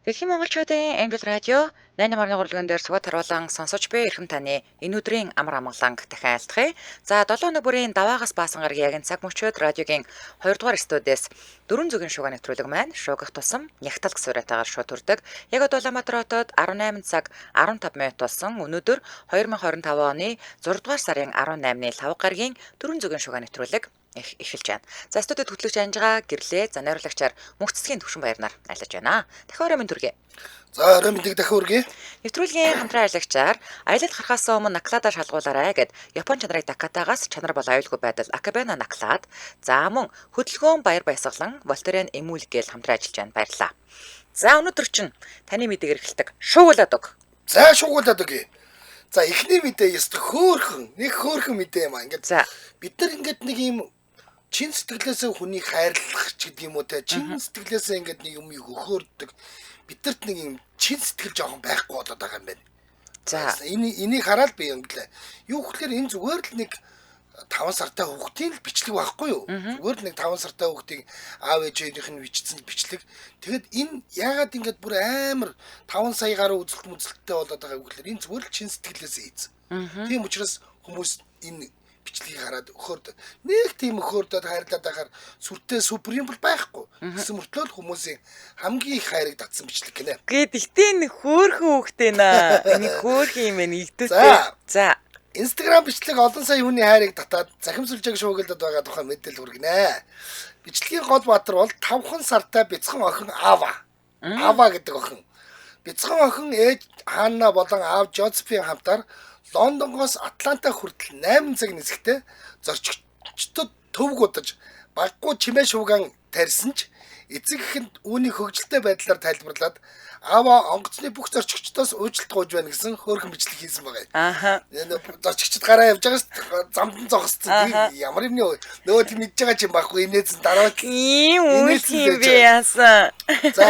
Дэлхийн монголчуудын Angel Radio 88.3 лүгэн дээр сугат харуулan сонсож буй эрхэм таны энэ өдрийн амар амгаланг дахин айлтгая. За 7 хоног бүрийн даваагаас баасан гарагийн яг энэ цаг мөчид радиогийн 2 дугаар студиэс дөрвөн зүгийн шугам нэвтрүүлэг маань шуугах тусам нягтал гэсэн уриатаагаар шууд хүрдэг. Яг одоо Улаанбаатар хотод 18 цаг 15 минут болсон. Өнөөдөр 2025 оны 6 дугаар сарын 18-ны лав гарагийн дөрвөн зүгийн шугам нэвтрүүлэг эхэлж байна. За студид хөтлөгч Анжига гэрлээ. За найруулагчаар мөнх цэцгийн төвшин баярнаар айлаж байна. Дахин орой минь төргий. За орой мэндийг дахин хүргэе. Нэвтрүүлгийн хамтран ажиллагчаар аялал гарахаас өмнө наклада шалгуулаарай гэд Япон чанарыг Такатагаас чанар бол аюулгүй байдал Акабена наклад. За мөн хөдөлгөөн баяр баясгалан Волтерен эмүүл гээл хамтран ажиллаж байна. Баярлалаа. За өнөөдөр чинь таны мэдээгээр эхэлдэг. Шуугуулад өг. За шуугуулад өгье. За эхний мэдээ ёстой хөөхөн, нэг хөөхөн мэдээ юм аа. Ингээд бид нар ингээд нэг юм чин сэтгэлээсээ хүнийг хайрлах ч гэдэг юм уу те. Чин сэтгэлээсээ ингээд нэг юм хөхөөрдөг. Бидэрт нэг юм чин сэтгэл жоохон байхгүй болоод байгаа юм байна. За энийг хараад би юм гэлээ. Юу гэхээр энэ зүгээр л нэг 5 сартай хүүхдийн л бичлэг байхгүй юу? Зүгээр л нэг 5 сартай хүүхдийг аав ээжийнх нь бичсэн бичлэг. Тэгэхэд энэ яагаад ингэж бүр амар 5 сая гаруй үзэлт мүзэлттэй болоод байгаа юм гэхээр энэ зүгээр л чин сэтгэлээсээ хийсэн. Тийм учраас хүмүүс энэ бичлэгийг хараад өхөрд нэг тийм өхөрдөд хайрлаад байхаар сүртэй супер юм бол байхгүй. Гэсэн мөртлөө л хүмүүсийн хамгийн их хайрыг татсан бичлэг гинэ. Гэхдээ нэг хөөрхөн хүүхдээ наа. Нэг хөөрхөн юм байна игдүүтэй. За Instagram бичлэг олон сая хүний хайрыг татаад захим сүлжээг шуугилдад байгаа тухай мэдээлэл хүргэнэ. Бичлэгийн гол баатар бол 5 сартай бяцхан охин Ава. Ава гэдэг охин. Бяцхан охин ээж Ханна болон аав Жозефийн хамтаар Лондонгоос Атланта хүртэл 8 цаг нисэхдээ зорчигчдод төвөг удаж баггүй чимээ шууган тарьсан ч эцэг эхэнд үүний хөгжилтэй байдлаар тайлбарлаад аава онгоцны бүх зорчигчдоос уучлалт гуйж байна гэсэн хөөрхөн бичлэг хийсэн байгаа юм. Ааха. Зорчигчд гараа явж байгаа шүү замд нь зогссон. Ямар юмны нөгөө тийм мэдж байгаа юм байхгүй инээсэн дараа ийм үйл юм би яасан. За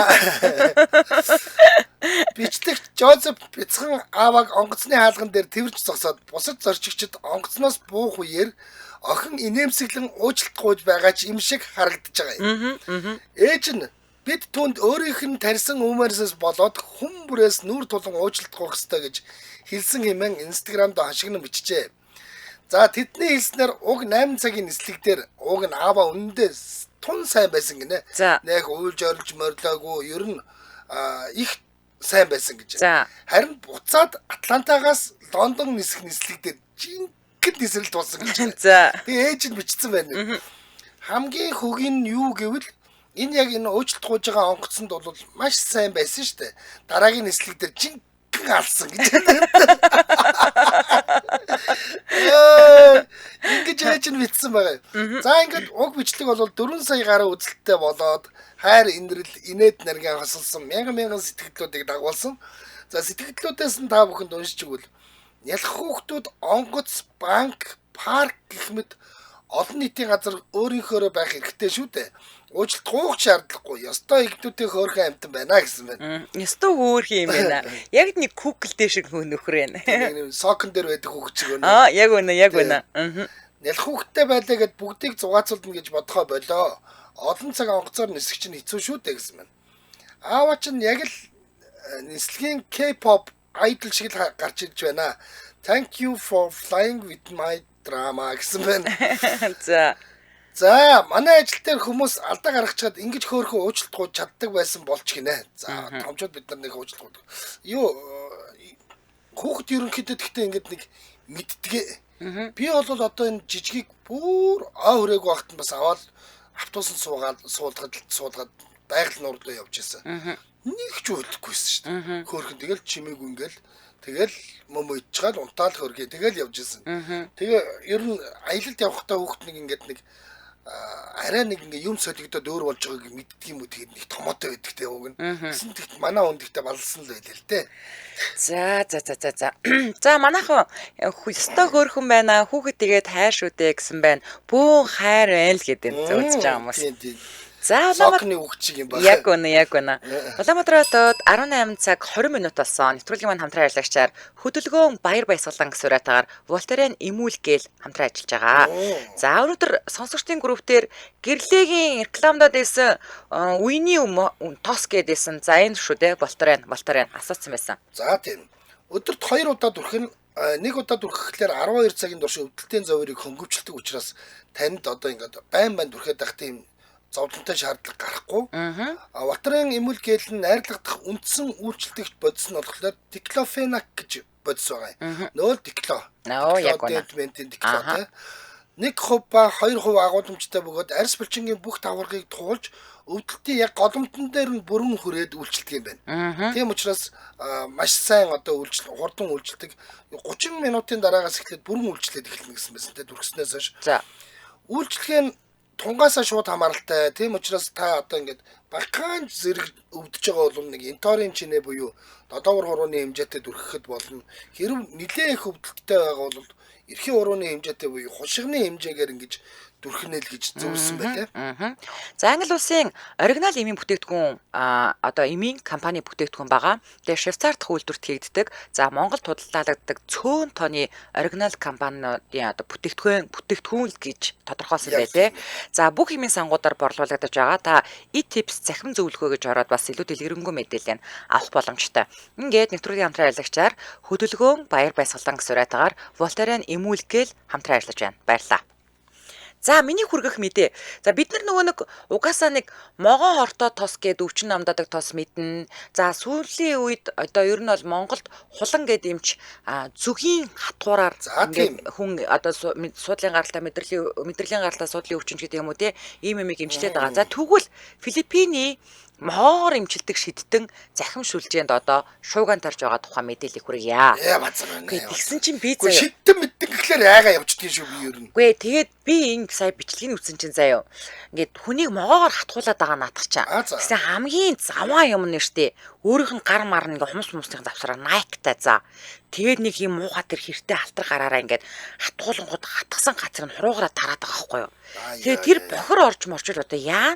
бичлэгч Жозеф бяцхан ааваг онгоцны хаалган дээр тэрвэрч зогсоод бусад зорчигчид онгоцноос буух үеэр охин инээмсэглэн уучлалт гуйж байгаа ч юм шиг харагдаж байгаа юм. Ээж нь бид түнд өөрийнх нь тарьсан үүмээрсээс болоод хүн бүрээс нүүр тулан уучлалт гуйх ёстой гэж хэлсэн хэмээн Instagram-д хашигнан бичжээ. За тэдний хэлснээр уг 8 цагийн нислэг дээр уг нь аава үнэндээ тун сайн байсан гинэ. Нэг уйлж орилж морилоогүй ер нь их сайн байсан гэж. Харин буцаад Атлантагаас Лондон нисэх нислэг дээр жинхэнэ нисрэлт болсон гэж. Тэгээ ээж нь бичсэн байна. Хамгийн хөгийн нь юу гэвэл энэ яг энэ уучлалт гуйж байгаа онгоцонд бол маш сайн байсан шүү дээ. Дараагийн нислэг дээр жинхэнэ алсан гэж. Ингэж ээж нь бичсэн байгаа юм. За ингээд уг бичлэг бол 4 сая гаруй үзэлттэй болоод хайр инрэл инээд нарийн хосолсон мянган мянган сэтгэлдлүүдийг дагуулсан. За сэтгэлдлүүдээс нь та бүхэнд уншиж өгвөл нялх хүүхдүүд онгоц, банк, парк гэх мэт олон нийтийн газар өөрийнхөөрөө байх эрхтэй шүү дээ. Уучлалт гуйх шаардлагагүй. Ёстой игдүүдийн хөөрхөн амьтан байна гэсэн байна. Ёстой хөөрхөн юм байна. Яг нэг Google дээр шиг нөхөр байна. Нэг сокон дээр байдаг хүүхд шиг өнө. Аа, яг үнэ, яг үнэ. Нялх хүүхдтэй байлаа гэд бүгдийг зугаацуулна гэж бодохоо болоо. Олон цаг онгоцоор нисэх чинь хэцүү шүү дээ гэсэн байна. Аава чинь яг л нислэгийн K-pop idol шиг л гарч ирж байна. Thank you for flying with my drama гэсэн байна. За. За, манай ажил дээр хүмүүс алдаа гаргачаад ингэж хөөрхөн уучлалт гуйж чаддаг байсан болч гинэ. За, томчууд бид нар нэг уучлалт гуйдаг. Юу хүүхэд ерөнхийдөө гэхдээ ингэж нэг мэддэгэ. Би бол одоо энэ жижигийг бүр ой хүрээгүй багт нь бас аваад автобусанд суугаад байгаль нуур руу явж байсан. Нэг ч үйлдэхгүйсэн шүү дээ. Хөөрхөн тэгэл чимээгүй ингээл тэгэл мөмө ичгаал унтаал хөргий тэгэл явж исэн. Тэгээ ер нь аялалд явахдаа хүүхэд нэг ингээд нэг арай нэг ингээ юм солигдоод өөр болж байгааг мэддэг юм уу тэгээд нэг томоотой байдаг те уг нь. Гэсэн тэгт манай хүн тэгтээ балсан л байлаа л те. За за за за за. За манайхан ёстой хөөрхөн байна. Хүүхэд тэгээд хайр шүү дээ гэсэн байна. Бөөн хайр байна л гэдэг үзэж байгаа хүмүүс. Тийм. За Улаанбаатар Сокны үг чиг юм байна. Яг үнэ, яг үнэ. Улаанбаатар хотод 18 цаг 20 минут болсон. Нэвтрүүлгийн маань хамтран ажиллагчаар хөдөлгөөн баяр баясгалан гэсэн уриатаагаар Voltaren эмүүл гээл хамтран ажиллаж байгаа. За өнөөдөр сонсогчдын групп дээр гэрлэгийн рекламдад байсан үений тос гэдээсэн. За энэ шүү дээ. Voltaren асуусан байсан. За тийм. Өдөрт 2 удаа дүрх нь нэг удаа дүрхэхлээр 12 цагийн турш өвдөлтийн зовирыг хөнгөвчлөдөг учраас танд одоо ингээд байн байн дүрхэд байх тийм зовлонтой шаардлага гарахгүй. А Voltaren эмүүл гел нь найрлагдах үндсэн үйлчлэгч бодис нь болохоор диклофенак гэж бодис байгаа юм. Нөөл дикло. Оо яг үнэ. Дентментийн дикло тий. 1% ба 2% агуулмжтай бөгөөд арьс булчингийн бүх даваргыг туулж өвдөлтийн яг голомтон дээр нь бүрэн хүрээд үйлчилдэг юм байна. Тийм учраас маш сайн одоо үйлчлэл хурдан үйлчилдэг. 30 минутын дараагаас эхлээд бүрэн үйлчлээд эхэлнэ гэсэн байсан те дүрхснээс хойш. За. Үйлчлэгээ нь тунгаасаа шууд хамааралтай. Тийм учраас та одоо ингээд багахан зэрэг өвдөж байгаа бол нэг энторын чинээ буюу додоогор хурууны хэмжээтэй дүрхэхэд болно. Хэрв нэлээ их өвдөлттэй байгаа бол эрхийн урууны хэмжээтэй буюу хушигны хэмжээгээр ингэж дүрхнэ л гэж зөвлөсөн байлээ. За Англи улсын оригинал эмийн бүтээгдэхүүн одоо эмийн компани бүтээгдэхүүн байгаа. Тэгээ Швейцар дахь үйлдвэрт хийгддэг. За Монголд худалдаалагддаг цөөн тооны оригинал компаниудын одоо бүтээгдэхүүн л гэж тодорхойлсон байлээ. За бүх эмийн сангуудаар борлуулагдаж байгаа. Та e-tips захим зөвлөгөө гэж ороод бас илүү дэлгэрэнгүй мэдээлэл нь авах боломжтой. Ингээд нэвтрүүлгийн хамтран ажиллагчаар хөдөлгөөн баяр баясгалан гэсэн уриатаагаар Voltaren эмүүл гээл хамтран ажиллаж байна. Баярлалаа. За миний хүргэх мэдээ. За бид нар нөгөө нэг угаасаа нэг могоон хортой тос гээд өвчин намдаадаг тос мэднэ. За сүүлийн үед одоо ер нь бол Монголд хулан гээд эмч зүгийн хатуураар ингээд хүн одоо суудлын гаралтай мэдрэлийн гаралтай суудлын өвчин гэдэг юм уу те ийм юмыг эмчлээд байгаа. За тэгвэл Филиппиний могоогоор эмчилдэг шидтэн захим шүлжээнд одоо шууган тарж байгаа тухай мэдээллийг хүргье. Базар байна. Тэгсэн чинь би заяа. Шидтэн мэдтэн гэхлээр айгаа явчихдгийн шүү би ер нь. Үгүй тэгээд би энэ сая бичлэгийг үзсэн чинь заяа. Ингээд хүнийг могоогоор хатгуулад байгаа наадах чаа. Тэгсэн хамгийн заваа юм нь штэ. Өөрийнх нь гар мар ингээ хумс хумсныхын завсраа Nike-тай за. Тэгээд нэг юм муухай тэр хэртэй алтар гараараа ингээд хатгуулангууд хатгсан газар нь хуруугаараа тараад байгаа байхгүй юу. Тэгээд тэр бохор орж морчвол одоо яа?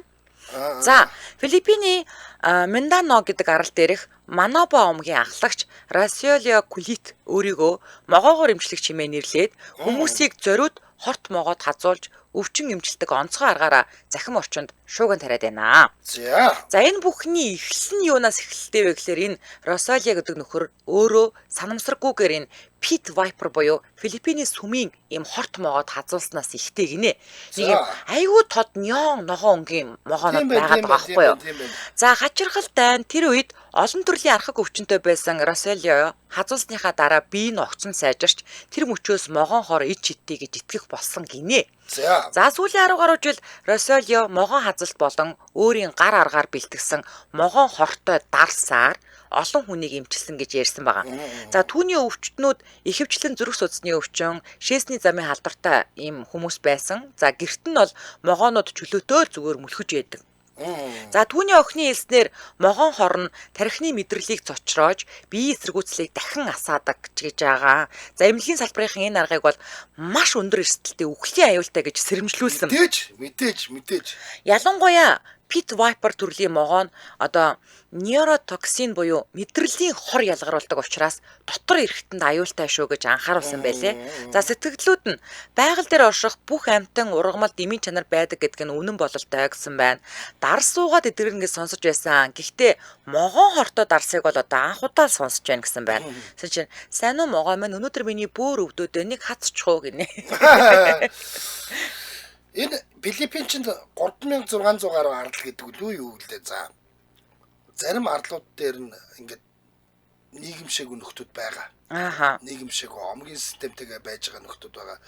За, Филиппиний Миндано гэдэг арал дээрх Манобо омгийн ахлагч Расиолио Кулит өөрийгөө могоогоор эмчлэх чимээ нэрлээд хүмүүсийг зориуд хорт могоод хазуулж өвчин эмчилдэг онцгой аргаараа захим орчинд шууган тариад байна. За энэ бүхний эхлэл нь юунаас эхэлдэг вэ гэхээр энэ Росалия гэдэг нөхөр өөрөө санамсаргүйгээр энэ Pit Viper буюу Филиппиний сүмийн ийм хорт могоод хазуулснаас ихтэй гинэ. Нэг юм айгүй тод неон ногоон өнгийн могоонод байгаад байгаа байхгүй юу? За хачирхал дайн тэр үед олон төрлийн архаг өвчнөд байсан Росалио хазуулсныхаа дараа бие нь огцон сайжирч тэр мөчөөс могоон хор ич чидтэй гэж итгэх болсон гинэ. За сүүлийн 10 гаруй жил Росалио могоон хазалт болон өөрийн гар аргаар бэлтгэсэн могоон хортой дарсаар олон хүнийг эмчилсэн гэж ярьсан байгаа. За түүний өвчтнүүд ихэвчлэн зүрх судасны өвчин, шээсний замын халдвартай ийм хүмүүс байсан. За гэрт нь бол могоонууд чөлөөтэй л зүгээр мөлхөж яадаг. За түүний охины хэлснээр могоон хор нь тархины мэдрэлийг цочроож биеийн эсэргүүцлийг дахин асаадаг гэж байгаа. За эмнэлгийн салбарын энэ аргыг бол маш өндөр эрсдэлтэй үхлийн аюултай гэж сэрэмжлүүлсэн. Мэдээж. Ялангуяа Pit Viper төрлийн могоо нь одоо нейротоксин буюу мэдрэлийн хор ялгаруулдаг учраас дотор эрхтэнд аюултай шүү гэж анхааруулсан байлээ. За сэтгэлдлүүд нь байгаль дээр орших бүх амьтан ургамал дэмий чанар байдаг гэдг нь үнэн бололтой гэсэн байна. Дарс суугаад эдгэрнэ гэж сонсож байсан. Гэхдээ могоон хортой дарсыг бол одоо анх удаа сонсож байна гэсэн байна. Тэгсэн чинь сайн уу могоо минь өнөөдөр миний бөөр өвдөдөө нэг хацчих уу гинэ. Энэ Филиппин чинь 3600 гаруй ардал гэдэг үү юу гэлээ. За зарим арлууд дээр нь ингээд нийгэмшиг нөхдүүд байгаа. Ааха. Нийгэмшиг омгийн системтэйгээ байж байгаа нөхдүүд байгаа.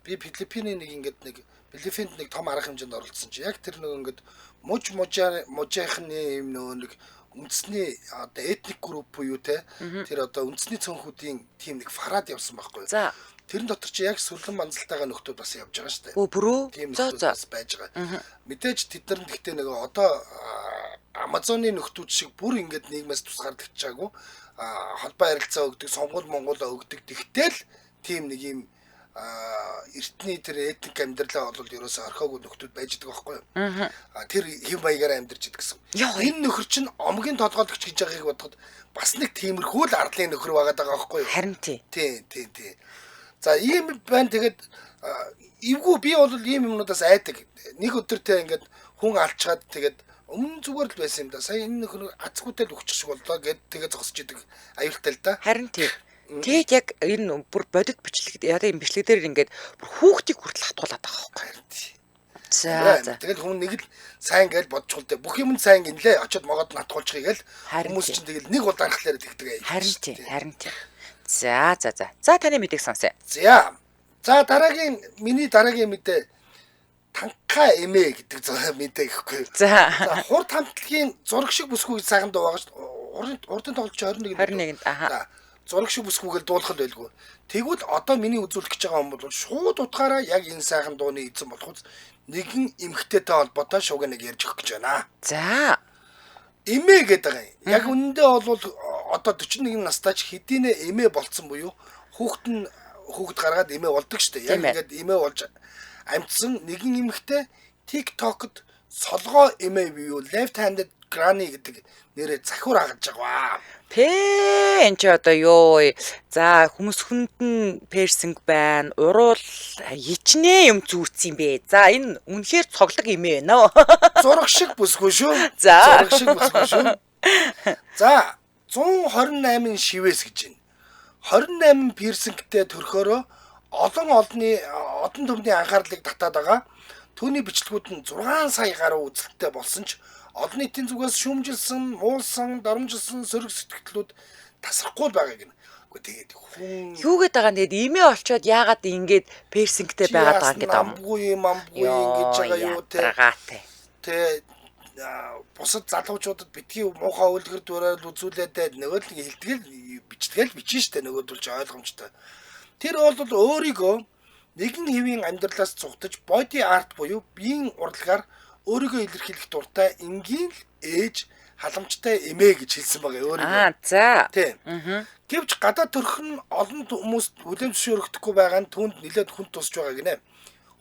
Би Филиппиний нэг ингээд нэг Филиппинд нэг том арга хэмжээнд оролцсон чи яг тэр нэг ингээд мужийнхны юм нөгөө нэг үндэсний одоо этник групп буюу те тэр одоо үндэсний цөөнхүүдийн тим нэг фараад явсан байхгүй юу. За тэрэн дотор чи яг сүрлэн манзалтайгаа нөхдүүд бас явж байгаа шүү дээ. Өө бүрөө. За бас байж байгаа. Мэдээж тэд нар гэхдээ нөгөө одоо Амазоны нөхдүүд шиг бүр ингээд нийгмээс тусгаарлагдчихаагүй холбоо харилцаа өгдөг, сонгуул Монголоо өгдөг. Тэгтэл тийм нэг юм эртний тэр этник амьдралаа бол ерөөсөө орхиогүй нөхдүүд байж байгаа байхгүй юу? Тэр хэв маягаараа амьдарч идэг гэсэн. Энэ нөхөр чинь омгийн толгойлогч гэж байгааг бодоход бас нэг тиймэрхүү л арлын нөхөр байгаад байгаа байхгүй юу? Харин тий. Тий. За ийм байна. Тэгээд эвгүй би бол ийм юмнуудаас айдаг. Нэг өдөр те ингээд хүн алчгаад тэгээд өмнө зүгээр л байсан юм да. Сая энэ нөхөр азгүйтэй л өгчих шиг боллоо гэд тэгээд зогсож идэг аюултай л да. Харин тий. Тэгэд яг энэ бүр бодит бичлэг одоо энэ бичлэг дээр ингээд бүр хүүхдийг хүртэл хатгуулад байгаа байхгүй. За за. Тэгэл хүн нэг л сайн гэж бодчихвол тэ бүх юм сайн гинлээ. Очоод могоод натгуулчихъя гэл хүмүүс чинь тэгэл нэг удаанхлаар тэгдэг. Харин тий. Харин тий. За за за. За таны мэдээг сонсъё. За. За дараагийн миний дараагийн мэдээ танка эмээ гэдэг мэдээ гэхгүй. За. За хурд хамтлагийн зураг шиг бүсгүй гэж сайхан дуу байгаа шүү. Урдын тоглолч 21-нд. 21-нд аха. Зураг шиг бүсгүйгээр дуулах л байлгүй. Тэгвэл одоо миний үзүүлэх гэж байгаа юм бол шууд утгаараа яг энэ сайхан дууны эзэн болох нэгэн эмэгтэйтэй холбоотой шуг нэг ярьж өгөх гэж байна. За. Эмээ гэдэг байгаа юм. Яг үнэндээ бол одоо 41 настай ч хэдийнэ эмээ болцсон буюу хүүхэд нь хүүхэд гаргаад эмээ болдог шүү дээ. Яг ингээд эмээ болж амжсан нэгэн эмэгтэй TikTok-д солгоо эмээ буюу left handed granny гэдэг нэрээр захиур хагаж байгаа. Пэ энэ чи одоо юу вэ? За хүмүүс хүнд нь пирсинг байна. Уруул хичнээн юм зүүцсэн юм бэ. За энэ үнэхээр цоглог эмээ байна. Зураг шиг бүсгүй шүү. За. Зураг шиг бүсгүй шүү. За 128 шивээс гэж байна. 28 пирсингтэй төрхөөрөө олон олонний одон төмний анхаарлыг татаад байгаа. Түүний бичлэгүүд нь 6 сая гаруй үзэлттэй болсон ч олон нийтийн зүгээс шүүмжилсэн, муулсан, доромжилсан сөрөг сэтгэлдлүүд тасрахгүй байгаа гэнэ. Үгүй тэгээд хүн юу гээд байгаа юм тэгээд эмээ олчоод яагаад ингэж пирсингтэй байгаад байгаа гэдэг юм. Амбгүй юм амбгүй ингэж байгаа юу те. Тэ бусад залуучуудад битгий муухай үлгэр дуурайл үзүүлээд нөгөө л хэлтгэл бичлэгээл бичэн штэ нөгөөдөл ч ойлгомжтой. Тэр бол өөрийгөө нэгэн хэвийн амьдралаас цугтаж body art буюу биеийн урлагаар өөрийгөө илэрхийлэх дуртай энгийн л ээж халамжтай эмээ гэж хэлсэн байгаа өөрийгөө. Аа за. Тийм. Гэвч гадаа төрөх нь олон хүмүүст хүлээн зөвшөөрөгдөхгүй байгаа нь түүнд нэлээд хүн тусч байгаа гинэ.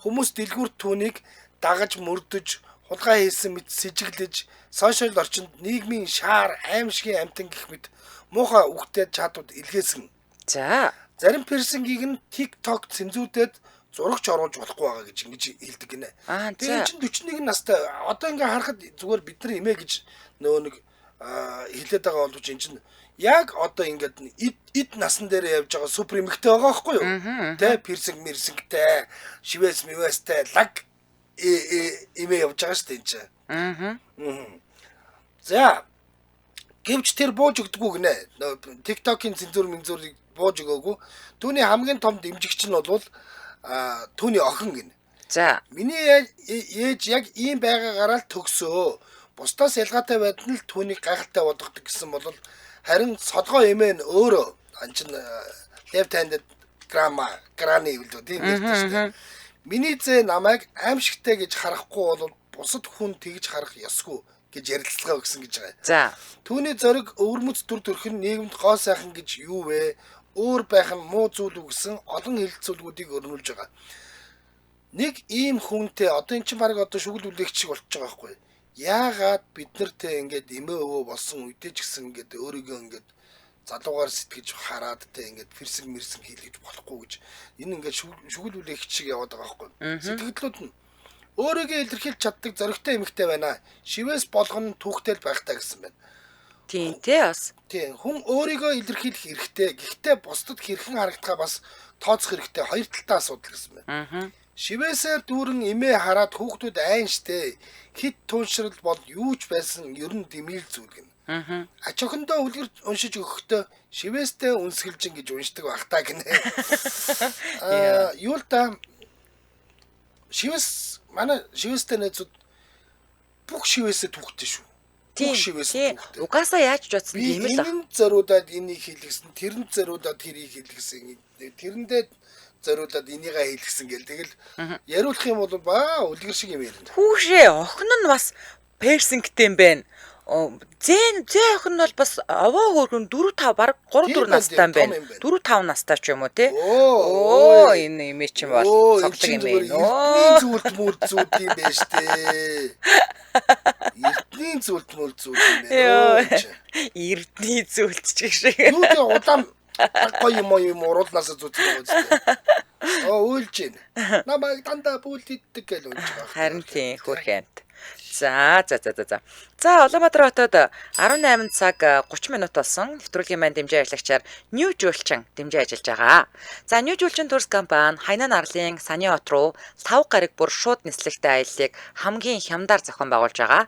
Хүмүүс дэлгүүр түүнийг дагаж мөрдөж, хулгай хийсэн мэт сэжиглэж, сошиал орчинд нийгмийн шаар, аимшигын амтан гэх мэт муухай үгтэй чатууд илгээсэн. За. Зарим пирсингийг нь TikTok цензурдээд зурагч оруулж болохгүй байгаа гэж ингэж хэлдэг гинэ. Тэгээ чинь 41 настай одоо ингээ харахад зүгээр бид нар эмээ гэж нөгөө нэг хэлээд байгаа боловч эн чинь яг одоо ингээд эд насан дээр явж байгаа супер эмэгтэй байгаа байхгүй юу? Тэ пирсинг мэрсингтэй, шивэс мивэстэй лаг эмээ явж байгаа шүү дээ эн чинь. За гэвч тэр бууж өгдөггүй гинэ. TikTok-ийн цензур мензурыг бууж өгөөгүй. Түүний хамгийн том дэмжигч нь бол түүний охин гинэ. За. Миний ээж яг ийм байгаагаараа л төгсөө. Бусдаас ялгаатай байдал нь л түүнийг гайхалтай болгодог гэсэн бол харин солгоо эмээ нь өөрөө ан чин left handed grandma granny гэлээ тийм нэртэй шүү дээ. Миний зээ намайг аимшигтай гэж харахгүй бол бусад хүн тэгж харах ёсгүй гэж ярилцлага өгсөн гэж байгаа. За. Түүний зориг өвөрмөц дүр төрх нь нийгэмд гоо сайхан гэж юу вэ? Өөр байх нь муу зүйл үү гэсэн олон хэлэлцүүлгүүдийг өрнүүлж байгаа. Нэг ийм хүнтэй одоо эн чинь баг одоо шүгэл үлээгч шиг болчихж байгаа байхгүй. Яагаад бид нартэй ингээд эмээ өвөө болсон үедээ ч гэсэн ингээд өөрийгөө ингээд залуугаар сэтгэж хараад тэ ингээд пирсинг мэрсинг хийлгэж болохгүй гэж энэ ингээд шүгэл үлээгч шиг яваад байгаа байхгүй. Сэтгэлдлүүд нь өөрийгөө илэрхийлж чаддаг зоригтой эмэгтэй байна. Шивээс болгон түүхтэй л байх таа гэсэн байна. Тийм тий бас. Тийм хүн өөрийгөө илэрхийлэх эрхтэй. Гэхдээ бусдад хэрхэн харагдахаа бас тооцох хэрэгтэй. Хоёр талтай асуудал гэсэн байна. Шивээсээр дүүрэн эмээ хараад хүүхдүүд айн штэ. Хит тууншрал бол юу ч байсан ер нь дэмийл зүйл гэнэ. Ач охиндоо үлгэр уншиж өгөхдөө шивээстэй үнсгэлжин гэж уншдаг байх та гинэ. Аа юу л да шивээс манай шивээстэй найзууд бүх шивээсээ түүхтэй шүү. Бүх шивээс түүхтэй. Угаасаа яаж ч бодсон юм л. Энэ зориудаад энийг хийлгэсэн, тэрэнд зориудаад тэрийг хийлгэсэн, тэрэндээ зориулаад энийгээ хийлгэсэн гэл тэгэл яриулах юм бол ба үлгэр шиг юм ярина. Хүүшээ охин нь бас пирсингтэй юм байна. Зэн зээ охин нь бол бас овоо хөөрхөн 4 5 баг 3 Тийм 4 настай юм байна, байна. том юм байна. 4 5 настай ч юм уу те. Оо, Оо энэ эмээ чинь бол Оо, энэ цоглог чинь юм зүгээр байна. эрдний Оо. зүйлт мүлд зүүд юм байна штэ. Эрдний зүйлт мүлд зүүд юм байна. Йоо. Өө, энэ чинь. Эрдний зүйлт ч гэх шиг. Юу тий удаан гоё юм уу юм уруулнаас зүүцэн байгаа үстэй. Оо уйлж байна. Намайг дандаа бүлддэг гэж уйлж байгаа. Харин тийм хөөрхөн амт. За за за за за. За Улаанбаатар хотод 18 цаг 30 минут болсон. Нэвтрүүлгийн маань дэмжин ажиллагчаар New Жуулчин дэмжин ажиллаж байгаа. За New Жуулчин төрс компани Хайнан арлын Саны хот руу лав гараг бүр шууд нислэгтэй аяллыг хамгийн хямдаар зохион байгуулж байгаа.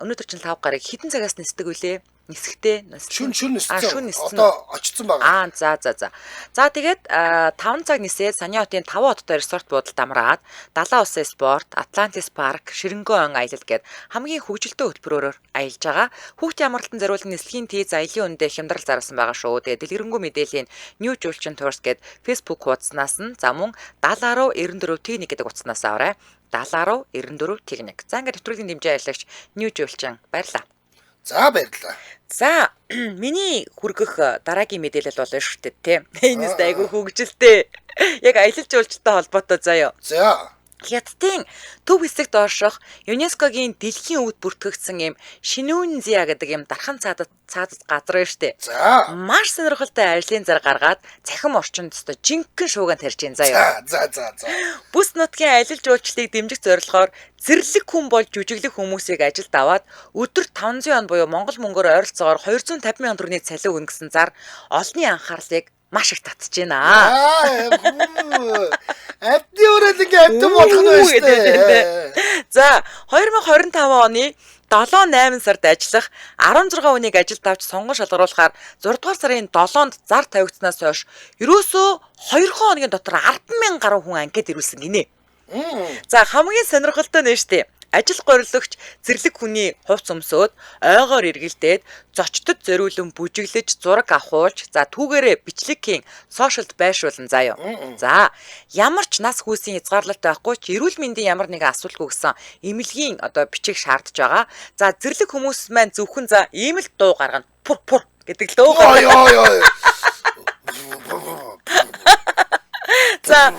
Өнөөдөр чинь лав гараг хэдэн цагаас нисдэг вүлээ? Нисэхтэй. Шүн шүн А ниссэн. шүн ниссэн. Одоо очсон байгаа. Аа за за за. За тэгээд 5 цаг нисээд Саня хотын 5 хоттой ресорт буудалд амраад Далайн улсын спорт, Атлантис парк, Ширэнгөө он аялал гээд хамгийн хөгжилтэй хөтөлбөрөөр аялж байгаа. Хүүхдийн амралтанд зориулсан нислэгийн тийз аялын үндэ хямдрал зарласан байгаа шүү. Тэгээд дэлгэрэнгүй мэдээллийн New Жуулчин Tours гээд Facebook хуудаснаас нь за мөн 70 94 T1 гэдэг утаснаас аваарай. 70 94 T1. За ингээд нэвтрүүлгийн дэмжин ажиллагч New Жуулчин баярлалаа. За баярлалаа. За миний хүргэх дараагийн мэдээлэл болно шүү дээ тий. Энэс айгүй хөгжилтэй. Яг аялал жуулчлалтай холбоотой заяа. За. Хятадын төв хэсэгт орших ЮНЕСКО-гийн дэлхийн өвд бүртгэгдсэн юм Шинүнзя гэдэг юм дархан цаадад цаадад газар байна шүү дээ. За. Маш сонирхолтой ажлын зар гаргаад цахим орчинд өстой жинхэнэ шууган тарьж байна заяа. За за за за. Бүс нутгийн аялал жуулчлалыг дэмжих зорилгоор зэрлэг хүн болж жүжиглэх хүмүүсийг ажилд аваад өдөрт 500 он буюу Монгол мөнгөөр ойролцоогоор 250 мянган төгрөгийн цалин өгнө гэсэн зар олонний анхаарлыг маш их татж байна. Аа. Амтны өрөөл ингээ амтан болох нь байна шүү дээ. За 2025 оны 7 8 сард ажиллах 16 хүнийг ажилд авч сонгон шалгаруулахаар 6 дугаар сарын 7-нд зар тавигдсанаас хойш ерөөсөө 2 хоногийн дотор 10,000 гаруй хүн анкет ирүүлсэн гинэ. За хамгийн сонирхолтой нь шүү дээ. Ажил гориглогч зэрлэг хүний хувц өмсөөд ойгоор эргэлдээд зочдод зориулан бүжиглэж зураг авахуулж за түүгээрээ бичлэг хийн сошиалд байршуулан заяа. За ямар ч нас хүүсийн хязгаарлалт байхгүй ч эрүүл мэндийн ямар нэгэн асуудалгүй гэсэн эмнэлгийн одоо бичиг шаардж байгаа. За зэрлэг хүмүүс маань зөвхөн за ийм л дуу гаргана. Пур пур гэдэг л дуу гаргана. Ой ой ой. За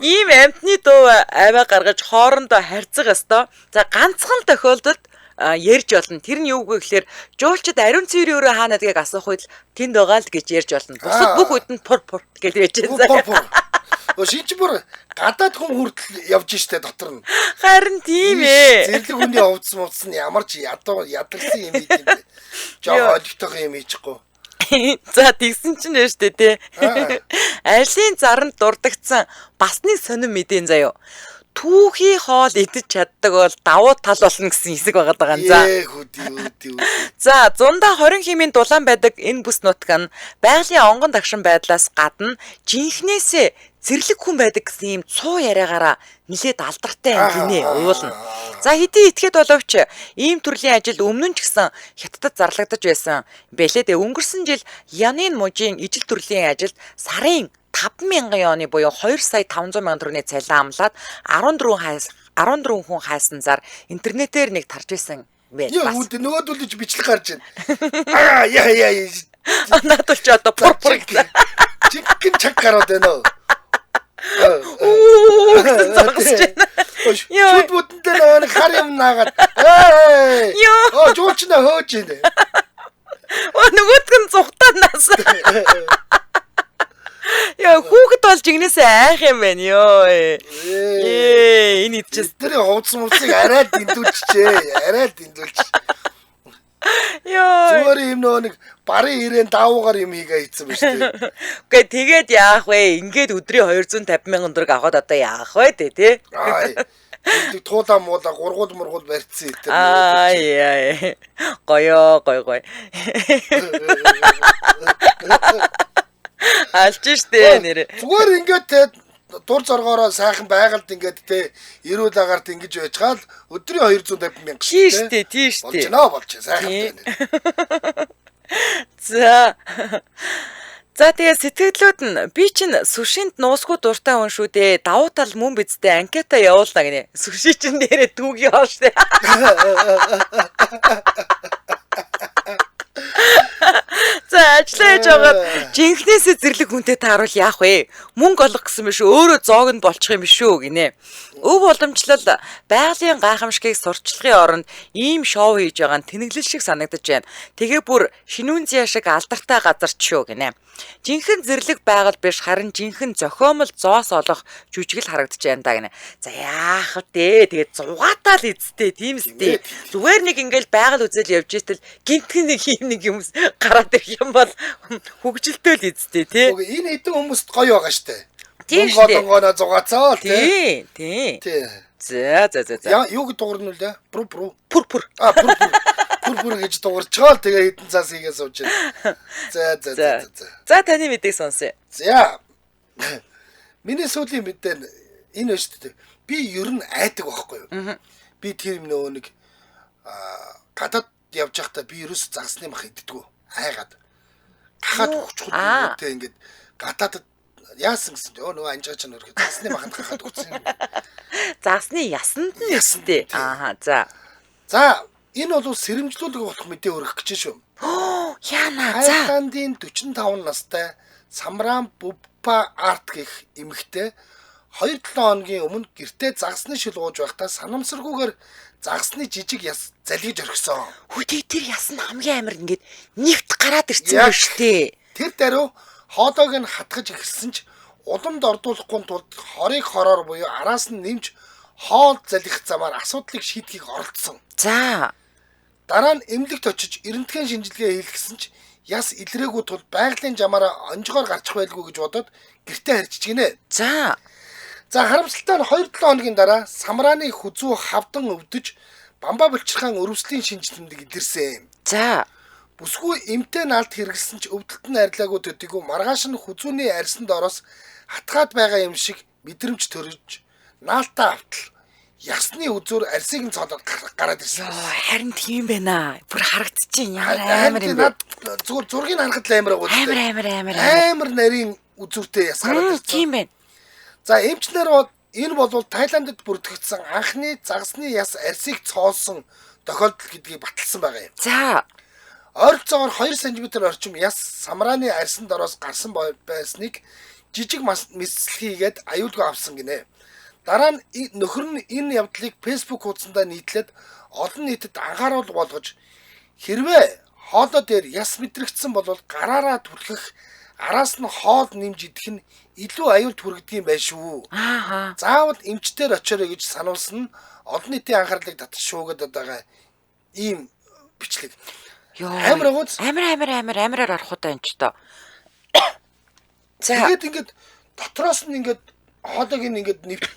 ийм амтны дуу аваа гаргаж хоорондоо харьцах ёстой. За ганцхан тохиолдолд ярьж болно. Тэр нь юу вэ гэхээр жуулчид ариун цэврийн өрөө хаана гэдгийг асуух үед л тэнд байгаа л гэж ярьж болно. Бусад бүх үед нь пур пур гэж ярьж Пур байна. пур. Шинж бүр гадаад хүн хүртэл явж штэ дотор нь. Харин тийм ээ. Зэрлэг хүний овцс мовцс нь ямар ч ядуу ядарсан юм хийх юм бэ. Жоо олигтойгоо юм хийчихгүй. За тэгсэн чинь нэ штэ тий. Ажлын заранд дурдгдсан бас нэг сонин мэдэн заяо. Түүхий хоол идэж чаддаг бол давуу тал болно гэсэн хэсэг байгаа даа. За. Ээ хөдөө хөдөө. За, зундаа 20 химийн дулаан байдаг энэ бүс нутг нь байгалийн онгон дагшин байдлаас гадна жинхнээсээ зэрлэг хүн байдаг гэсэн ийм цуу яриагаараа нилээд алдартай юм гинэ уулна. За хэдий итгэхэд боловч ийм төрлийн ажил өмнө нь ч гэсэн хятадд зарлагдаж байсан. Бэлээ дээ өнгөрсөн жил Янын мужийн ижил төрлийн ажилд сарын 5000 юаны буюу 2 сая 500 мянган төгрөгийн цалин амлаад 14 хүн хайсан зар интернетээр нэг тарж байсан байх Яа бас. үүдээ нөгөөдөл ч бичлэг гарч байна. Аа яа яа. Надад ч одоо пур пур гэсэн. Жинхэнэ чаг гараад байна уу? Үу гэсэн зогсож байна. Йоо. Шүд бүдэн дээр нөгөө нэг хар юм наагаад. Ээ. Йоо. Оо жуулчнаа хөөж байна. Оо нөгөөдг нь зүхтаанаас. Яа хүүхэд болж игнээсээ айх юм байна ёо. Ээ энэ идчихсэн. Тэдний хувцс мувцыг арай л дэндүүлчихээ. Арай л дэндүүлч. Ёо. Зүгээр юм нөгөө нэг барын ирээн даавуугаар юм хийгээ хийцэн ба шүү дээ. Үгүй тэгээд яах вэ? Ингээд өдрийн 250 мянган төгрөг авахад одоо яах вэ тэ тий? Аа. Тэг туулаа муулаа гургуул мургуул барьцсан энэ. Аа яа. Гоёо гой гой. Алж штэ нэр. Зүгээр ингээд те дур зоргоороо сайхан байгальд ингээд те эрүүл агаарт ингэж байж хаал өдрийн 250 мянга Тий штэ, тий Болж штэ. байна болж сайхан Тий. байна. За. За тэгээ сэтгэлдлүүд нь би чинь сүшинд нуусгүй дуртай хүн шүү дээ. Давуу тал мөн бидтэй анкета явуулна гинэ. Сүши чинь нэрээ түүгийн хоо штэ. За ажиллаа хийж байгаад жинхнээсээ зэрлэг хүнтэй тааруул яах вэ? Мөнгө олох гэсэн биш өөрөө зоог нь болчих юм биш үү гинэ. Өв уламжлал байгалийн гайхамшигыг сурталчлахын оронд ийм шоу хийж байгаа нь тэнэглэл шиг санагдаж байна. Тэгээ бүр Шинүнзя шиг алдартай газар ч шүү гинэ. Жинхэнэ зэрлэг байгаль биш харин жинхэнэ зохиомл зоос олох жүжигл харагдаж байна да гинэ. За яах вэ? Тэгээд зугаатай л эзтэй тийм үстэй. Зүгээр нэг ингээл байгаль үзэл явж итэл гинтхэн нэг юм нэг юмс гараад ирэх юм бол хөгжилтэй л эзтэй тий. Үгүй энэ хэдэн хүмүүст гоё байгаа штэ. Тийм Мөнгө штэ. олонгоно зугаацаа л тий. Тий, тий. Тий. За за за за. Яа юу гэж дуурна үлээ? Пру пру. Пүр пүр. А пүр пүр. Пүр пүр гэж дуурчгаал тэгээ хэдэн цаас хийгээ сууж байна. За за За. за за. За таны мэдээг сонсъё. За. Миний сүүлийн мэдээ нь энэ байна шүү дээ. Би ер нь айдаг байхгүй юу? Би тэр нөгөө нэг гадаад явж байхдаа би ерөөс загсны мах иддэггүй. Айгаад. Гахаад өгчихгүй Аа. те ингээд гадаадд яасан гэсэн чинь өө нөгөө анжаа ч нөрхө загсны маханд гахаад өгсөн юм. Загсны ясанд нь Ясанд, эстэй. тий. Ааха за. За энэ бол сэрэмжлүүлэг болох мэдээ өргөх гэж шүү. Яна за. Тайландын 45 настай Самран Буппа Арт гэх эмэгтэй 2-7 хоногийн өмнө гэртээ загсны шил ууж байхдаа санамсаргүйгээр загсны жижиг яс залгиж орхисон. Хөтий тэр яс нь хамгийн амар ингээд нэвт гараад ирсэн Яг. байх шүү дээ. Тэр даруй хоолойг нь хатгаж эхэлсэн ч уламд ордуулахгүй тулд хорыг хороор буюу араас нь нэмж хоол залгих замаар асуудлыг шийдэхийг оролдсон. За. Дараа нь эмнэлэгт очиж эрентгийн шинжилгээ хийлгэсэн ч яс илрээгүй тул байгалийн жамаараа онжгоор гарчих байлгүй гэж бодоод гэртээ харьчиж гинэ. За. За харамсалтай нь 2-7 хоногийн дараа самрааны хүзүү хавдан өвдөж бамбаа булчирхаан өрөвслийн шинж тэмдэг илэрсэн. За. Бүсгүй эмтэй наалт хэрэгэлсэн ч өвдөлт нь арилаагүй төдийгүй маргааш нь хүзүүний арьсан доороос хатгаад байгаа юм шиг мэдрэмж төрж наалтаа автал ясны үзүүр арьсыг нь цоолоод гараад ирсэн. Йоо, харин тийм байна. Бүр харагдчихээн. Ямар амар юм бэ? Над зүгээр зургийг харахад л амар агуу. Амар амар амар амар. Амар нарийн үзүүртэй яс гараад ирсэн. Тийм байна. За эмчнэр бол энэ бол Тайландд бүртгэгдсэн анхны загсны яс арьсыг цоолсон тохиолдол гэдгийг баталсан байгаа юм. За. Ойролцоогоор 2 см орчим яс самрааны арьсан дороос гарсан байсныг жижиг мэсэл хийгээд аюулгүй авсан гинэ. Дараа нь нөхөр нь энэ явдлыг Facebook хуудсандаа нийтлээд олон нийтэд анхааруул болгож хэрвээ хоолой дээр яс мэдрэгдсэн бол гараараа түлхэх араас нь хоол нэмж идэх нь илүү аюулт хүргэдэг юм байна шүү. Ааха. Заавал эмчтэр очоорой гэж сануулсан нь олон нийтийн анхаарлыг татаж шуугаад байгаа ийм бичлэг. Йоо. Амар агууц. Амар амар амар амараар орох удаа энэ ч тоо. За. Тэгээд ингээд дотроос нь ингээд хоолойг нь ингээд нэвт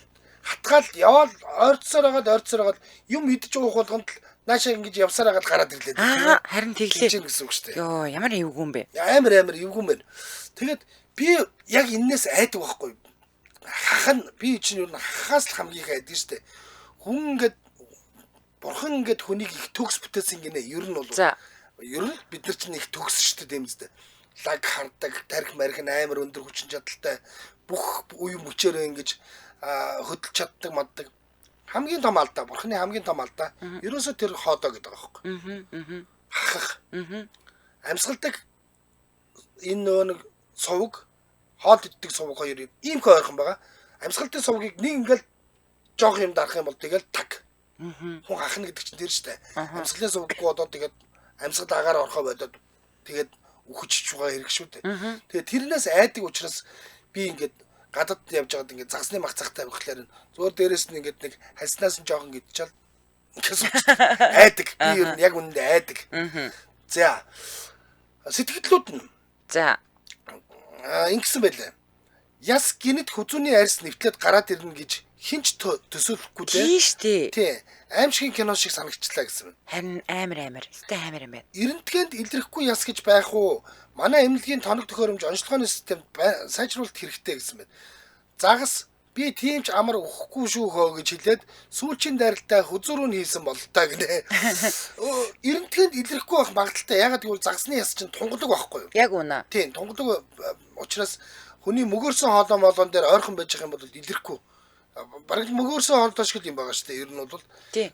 хатгаал яваал ойрцсоор хагаад ойрцсоор хагаад юм идэж уух болгонд л наашаа ингэж явсаар хагаад гараад ирлээ. Аа, харин тэглээ. Тэгж гэсэн үг шүү дээ. Йоо, ямар эвгүй юм бэ? Амар амар эвгүй юм байна. Тэгээд би яг эннээс айдаг байхгүй. Хах нь би чинь юу н хахаас л хамгийн их айдаг шүү дээ. Хүн ингээд бурхан ингээд хүнийг их төгс бүтээсэн гинэ ер нь бол. За. Ер нь бид нар чинь их төгс шүү дээ дэмждэг. Лаг хардаг, тарих марих нь амар өндөр хүчин чадалтай бүх үе мөчөөрөө ингэж хөдөлж чаддаг маддаг. Хамгийн том алдаа, бурханы хамгийн том алдаа. Ерөөсөө тэр хоодоо гэдэг байгаа байхгүй. Хахах. Амьсгалдаг энэ нөгөө нэг сувг хоол иддэг сувг хоёр ийм их ойрхон байгаа. Амьсгалдаг сувгийг нэг ингээл жоох юм дарах юм бол тэгэл так. Хүн хахна гэдэг чинь тэр штэ. Амьсгалын сувггүй одоо тэгээд амьсгал агаар орхоо бодоод тэгээд үхэж байгаа хэрэг шүү дээ. Тэгээд тэрнээс айдаг учраас би ингээд гадаад явж байгаад ингээд загсны мах цагтай авихлаар зүгээр дээрэс нь ингээд нэг хальснаас нь жоохон гидчаал айдаг. Би ер нь яг үнэндээ айдаг. За сэтгэлдлүүд нь За. Ингэсэн байлаа. Яс гинэт хүзүүний арьс нэвтлээд гараад ирнэ гэж хинч төсөөлөхгүй дээ. Тийм штэ. Тий. Аимшигын кино шиг санагчлаа гэсэн. Харин амар амар. Өстэй амар юм байна. Эрентгэнд илрэхгүй яс гэж байх уу? Манай эмнэлгийн тоног төхөөрөмж онцлогооны системд сайжруулалт хэрэгтэй гэсэн байна. Загас би тийм ч амар өгөхгүй шүү хөө гэж хэлээд сүүлчийн дайралтай хүзүүрүү нь хийсэн бололтой гинэ. Эрентгэнд илрэхгүй байх магадaltaй. Ягаад гэвэл загасны яс чинь тунгалаг байхгүй юу? Яг үнэ. Тийм, тунгалаг учраас хүний мөгөөрсөн хоолой молон дээр ойрхон байж байгаа юм бол илрэхгүй. Бараг мөгөөрсөн хоолтой шиг юм байгаа шүү дээ. Ер нь бол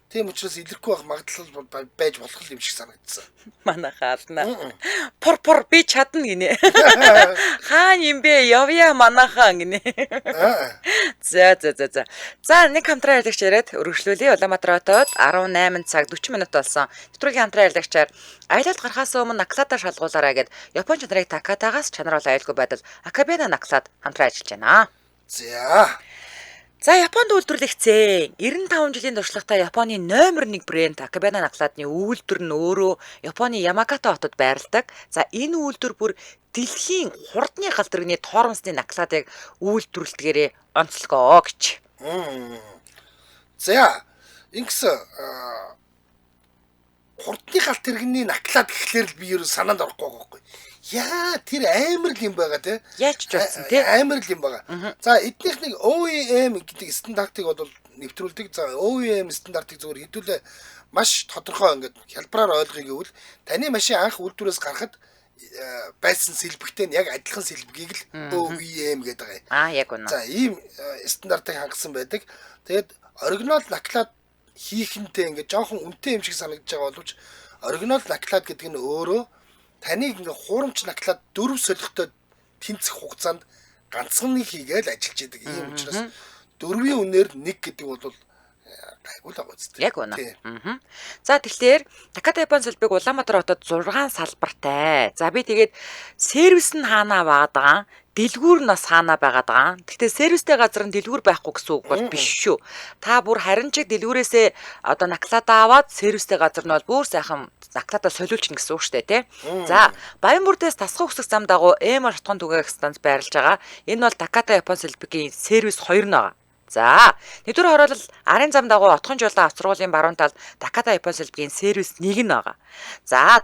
тийм учраас илэрхгүй байх магадлал байж болох юм шиг санагдсан. Манайхаа алдна. Пур пур би чадна гинэ. Хаан юм бэ? Явъя манайхаа гинэ. За за за за. За нэг хамтран ярилцагч яриад өргөжлүүлье. Улаанбаатар хотод 18 цаг 40 минут болсон. Нэвтрүүлгийн хамтран ярилцагчаар аялалд гарахаас өмнө наклада шалгуулаарай гэд Япон чанарыг Такатагаас чанар бол аюулгүй байдал Акабена наклад хамтран ажиллаж байна. За. За Японд үйлдвэрлэгдсэн 95 жилийн туршлагатай Японы номер 1 брэнд Акабена накладны үйлдвэр нь өөрөө Японы Ямагата хотод байрладаг. За энэ үйлдвэр бүр дэлхийн хурдны гал тэрэгний тоормсны накладыг үйлдвэрлэдгээрээ онцлогоо гэж. За ингэсэн хурдны гал тэрэгний наклад гэхлээр л би ер нь санаанд орохгүй байгаа байхгүй. Яа тэр амар л юм байгаа те. Яаж ч болсон те. Амар л юм байгаа. За эднийх нэг OEM гэдэг стандартыг бол нэвтрүүлдэг. За OEM стандартыг зөвхөн хэдүүлээ маш тодорхой ингээд хялбараар ойлгоё гэвэл таны машин анх үйлдвэрээс гарахад байсан сэлбэгтэй нь яг адилхан сэлбэгийг л OEM гэдэг байгаа юм. Аа яг үнэ. За ийм стандартыг хангасан байдаг. Тэгээд оригинал наклад хийхэнтэй ингээд жоохон үнэтэй юм шиг санагдаж байгаа боловч оригинал наклад гэдэг нь өөрөө таныг ингээ хуурамч наклад 4 солихтой тэнцэх хугацаанд ганцхан хийгээл ажиллаж идэг. Ийм учраас 4-ийн үнээр 1 гэдэг бол гайгүй л байгаа үстэй. Яг үнэ. За тэгэхээр Таката Япон сэлбэг Улаанбаатар хотод 6 салбартай. За би тэгээд сервис нь хаанаа байгаад байгаа, дэлгүүр нь бас хаанаа байгаад байгаа. Гэхдээ сервистэй газар нь дэлгүүр байхгүй гэсэн үг бол биш шүү. Та бүр харин чиг дэлгүүрээсээ одоо наклада аваад сервистэй газар нь бол бүр сайхан наклада солиулчихна гэсэн үг шүү дээ, тий. За Баянбүрдээс тасхан өсөх зам дагуу Эм шатхан түгээх станц байрлаж байгаа. Энэ бол Таката Япон сэлбэгийн сервис 2 нь байгаа. За нэгдүгээр хороолол арын зам дагуу Отхон жуулаа авцруулын баруун талд Таката Япон сэлбэгийн сервис 1 нь байгаа. За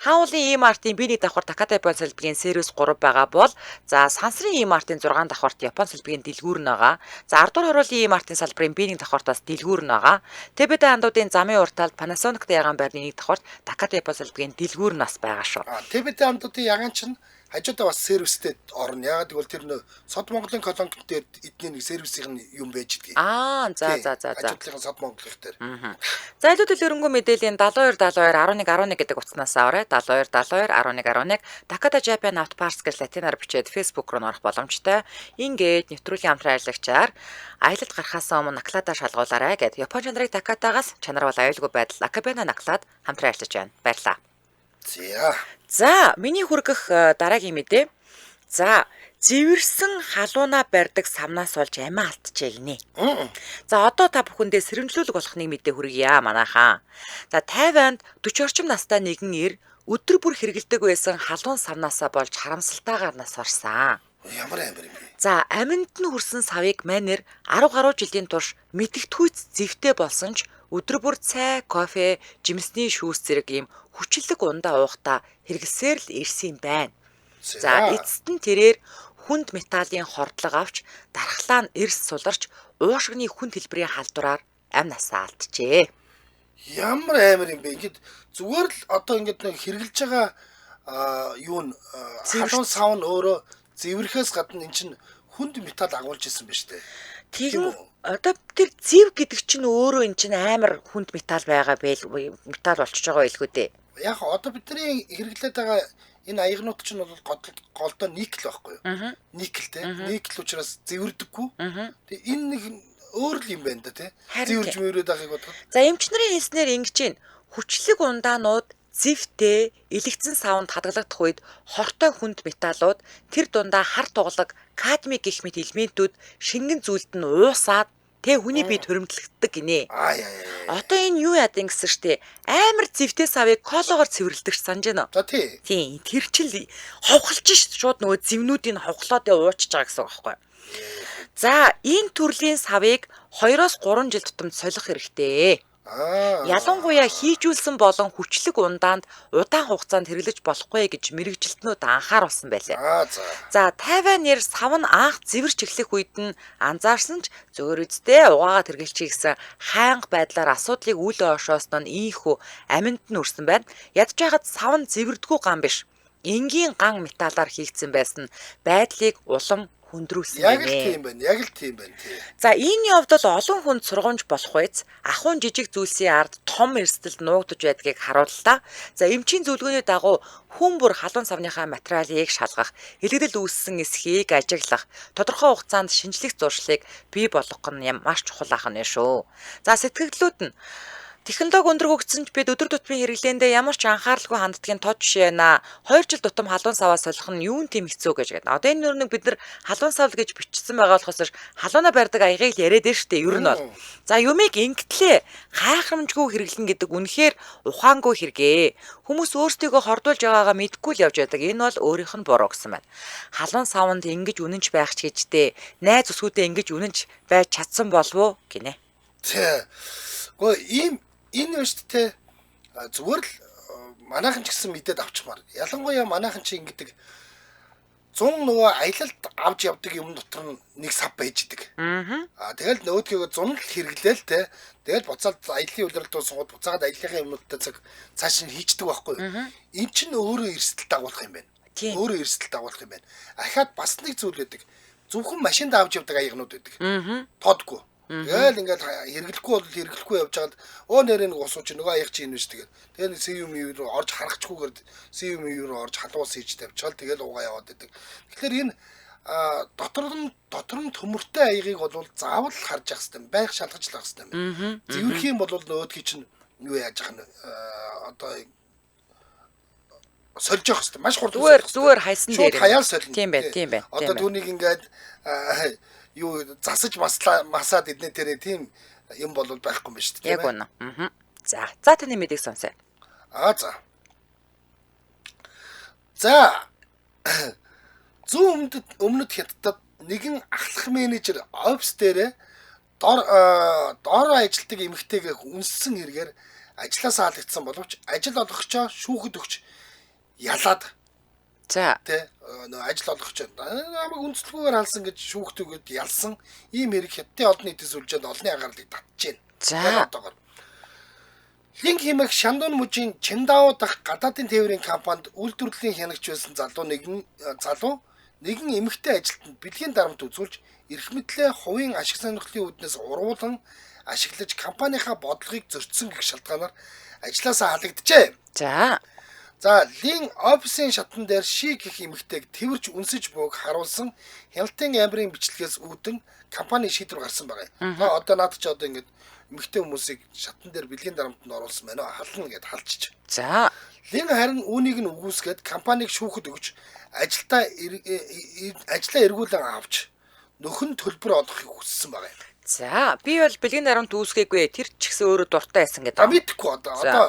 Хаан уулын E-Mart-ын B1 давхар Таката Япон сэлбэгийн сервис 3 байгаа бол за Сансрын E-Mart-ын 6 давхарт Япон сэлбэгийн дэлгүүр нь байгаа. За 10 дугаар хорооллын E-Mart-ын салбарын B1 давхарт бас дэлгүүр нь байгаа. ТБТ андуудын замын урд талд Panasonic-тэй ягаан байрны 1 давхарт Таката Япон сэлбэгийн дэлгүүр нь бас байгаа шүү. ТБТ андуудын ягаан чинь хажуудаа бас сервистэй орно. Яагаад гэвэл тэр нөө Сод Монголын колонк дээр эдний нэг сервисийн юм байж идгийг. Аа за за за за. Хажуудлын Сод Монголын дээр. За илүү дэлгэрэнгүй мэдээллийн 72 72 11 11 гэдэг утаснаас аваарай. 72 72 11 11 Takata Japan Auto Parts гэж латинаар бичээд Facebook руу орох боломжтой. Ингээд нэвтрүүлгийн хамтран ажиллагчаар аялалд гарахаас өмнө наклада шалгуулаарай гэд Япон чанарыг Такатагаас чанар бол аюулгүй байдал Акабена наклад хамтран ажиллаж байна. Баярлалаа. За. За, миний хүргэх дараагийн мэдээ. За, зэвэрсэн халуунаа барьдаг самнаас болж амиа алдчихэ гинэ. За, одоо та бүхэндээ сэрэмжлүүлэг болох нэг мэдээ хүргье манайхаа. За, Тайванд 40 орчим настай нэгэн эр өдөр бүр хэргэлдэг байсан халуун савнаасаа болж харамсалтайгаар нас орсон. Ямар амир юм бэ? За, аминд нь хүрсэн савыг манер 10 гаруй жилийн турш мэдэгдэхүйц зэвтэй болсон ч өдөр бүр цай, кофе, жимсний шүүс зэрэг ийм хүчлэг ундаа уухтаа хэрэглэсээр л ирсэн юм байна. За, эцэст нь тэрээр хүнд металлын хордлого авч дархлаа нь эрс суларч уушгины хүнд хэлбэрийн халдвараар амь насаа алджээ. Ямар амир юм бэ? Ингээд зүгээр л одоо ингээд нэг хэрглэж байгаа юу н халуун сав нь өөрөө зэврэхээс гадна эн чинь хүнд металл агуулж исэн ба штэ. Тийм одоо тэр зэв гэдэг чинь өөрөө эн чинь амар хүнд металл байгаа байл металл болчихж байгаа байлгүй дээ. Яг одоо бидний хэрэглээд байгаа энэ аягнууд чинь бол голдоо никел байхгүй юу? Никел те. Никел учраас зэвэрдэггүй. Тэгээ энэ нэг өөр л юм байна да те. Зэвэрж мөрөөд байгааг бодоход. За эмч нарын хэлснээр ингэж байна. Хүчлэг ундаанууд зэвтэй элэгцэн савнд хадгалагдах үед хортой хүнд металлууд тэр дундаа хар туглаг, кадми гэх мэт элементүүд шингэн зүйлд нь уусаад тэ хүний бие төрөмтлөгддөг гинэ. Одоо энэ юу яад юм гэсэн штэ. Амар зэвтэй савыг колоогоор цэвэрлэдэг ш санаж байна уу? За тий. Тийм, тэр чил ховхолж ш шууд нөгөө зэвнүүдийг ховхлоод уучж байгаа гэсэн үг байхгүй юу? За, энэ төрлийн савыг 2-3 жил тутамд солих хэрэгтэй. Ялангуяа хийжүүлсэн болон хүчлэг ундаанд удаан хугацаанд хэрэглэж болохгүй гэж мэрэгжилтнүүд анхааруулсан байлаа. За, Тайван нэр сав нь анх зэвэрч эхлэх үед нь анзаарсан ч зөөр үсттэй угаагаад хэрэглэчихье гэсэн хайнга байдлаар асуудлыг үл ойшоосон нь ийхүү аминд нь үрсэн байна. Ядж байхад сав нь зэвэрдэггүй ган биш. Энгийн ган металлаар хийгдсэн байсан нь байдлыг улам хөндрүүлсэн Яг л тийм байна. Яг л тийм байна тий. За энэ явдал олон хүнд сургамж болох үйц ахуйн жижиг зүйлсийн ард том эрсдэл нуугдаж байдгийг харууллаа. За эмчийн зөвлөгөөний дагуу хүн бүр халуун савныхаа материалыг шалгах, илгэдэл үүссэн эсхийг ажиглах, тодорхой хугацаанд шинжлэх зуршлыг бий болгох нь маш чухал ах нь шүү. За сэтгэгдлүүд нь технологи өндөр хөгжсөн ч бид өдөр тутмын хэрэглээндээ ямар ч анхааралгүй ханддгийн тод жишээ байна. 2 жил тутам халуун саваа солих нь юун тийм хэцүү гэж гэдэг. Одоо энэ нэг бид нар халуун сав гэж бичсэн байгаа болохоос халуунаа барьдаг аягийг л яриад байна шүү дээ. Ер нь бол. За юмыг ингэтлээ хайхрамжгүй хэрэглэн гэдэг үнэхээр ухаангүй хэрэгээ. Хүмүүс өөрсдийгөө хордуулж байгаагаа мэдэхгүй л явж байдаг. Энэ бол өөрийнх нь буруу гэсэн байна. Халуун саванд ингэж үнэнч байх ч гэжтэй. Найз өсгүүдээ ингэж үнэнч байж чадсан болов уу гинэ. Тэ. Гэхдээ ийм энэ байна шүү дээ. Зүгээр л манайхан ч гэсэн мэдээд авчмаар. Ялангуяа манайхан чи ингэдэг 100 нөгөө аялалд авч явдаг юм дотор нь нэг сав байж идэг. Аа тэгэл нөөдгийгөө 100 л хэрэглээл те. Тэгэл буцаад аялын улирал дуусангууд буцаагаад аяллахын юмнуудтай цаг цааш нь хийчдэг байхгүй. Эн чинь өөрөө эрсдэл дагуулах юм байна. Өөрөө эрсдэл дагуулах юм байна. Ахаад бас нэг зүйл байдаг. Зөвхөн машинд авч явдаг аягнууд байдаг. Тоодгүй. Тэгэл ингээд хэрэглэхгүй бол хэрэглэхгүй явж байгаад өө нэрээ нэг ус ууч нөгөө аяг чи энэ биш тэгэл. Тэгээ нэг CMU руу орж харахчгүйгээр CMU руу орж халуус хийж тавьчаал тэгэл уугаа яваад байдаг. Тэгэхээр энэ дотор нь төмөртэй аягийг бол заавал харж явах хэрэгтэй. Байнга шалгаж л явах хэрэгтэй юм. Зэвэрх юм бол нөгөөдгий чинь юу яаж яах нь одоо сольж явах хэрэгтэй. Маш хурдан зүгээр хайсан дээр. Шууд хаяал солино. Тийм байна, тийм байна. Одоо түүнийг ингээд юу засаж масаад эднэ тэрэ тийм юм бол байхгүй юм байна шүү дээ. Яг үнэ. Аа. За, за таны мэдээг сонсъё. Аа за. За. Зүүн өмнөд Хятадд нэгэн ахлах менежер офис дээрээ дор ажилтдаг эмэгтэйгээ үнссэн хэрэгээр ажлаасаа халагдсан боловч ажил олгогчоо шүүхэд өгч ялаад. За. Тэ нөө ажил олгогч намайг үндэслэггүйгээр халсан гэж шүүхт өгöd ялсан ийм хэрэг Хятадын олон нийтийн сүлжээнд олонний анхаарлыг татжээ. За. Одоогоор. Линк хэмээх Шандун мужийн Чиндао дахь гадаадын тээврийн компанид үйлдвэрлэлийн хянагч байсан залуу нэгэн эмэгтэй ажилтнанд бэлгийн дарамт үзүүлж эрх мэдлээ хувийн ашиг сонирхлын үүднээс урвуулан ашиглаж компанийнхаа бодлогыг зөрчсөн гэх шалтгаанаар ажлаасаа халагджээ. За. За, Лин офисын шатан дээр Ши гэх эмэгтэйг тэрвэрч үнсэж бууг харуулсан хяналтын амрын бичлэгээс үүдэн компани шийдвэр гарсан байгаа юм. Одоо наад чи одоо ингэж эмэгтэй хүмүүсийг шатан дээр бэлгийн дарамтанд оруулсан байна. Хална гэд халчиж. За. Лин харин үүнийг нь үгүйсгээд компанийг шүүхэд өгч ажилдаа ажлаа эргүүлэн авч нөхөн төлбөр олгохыг хүссэн байгаа юм. За, би бол бэлгийн дарамт үүсгээгүй. Тэр ч гэсэн өөрөө дуртай байсан гэдэг. А мэдэхгүй одоо. Одоо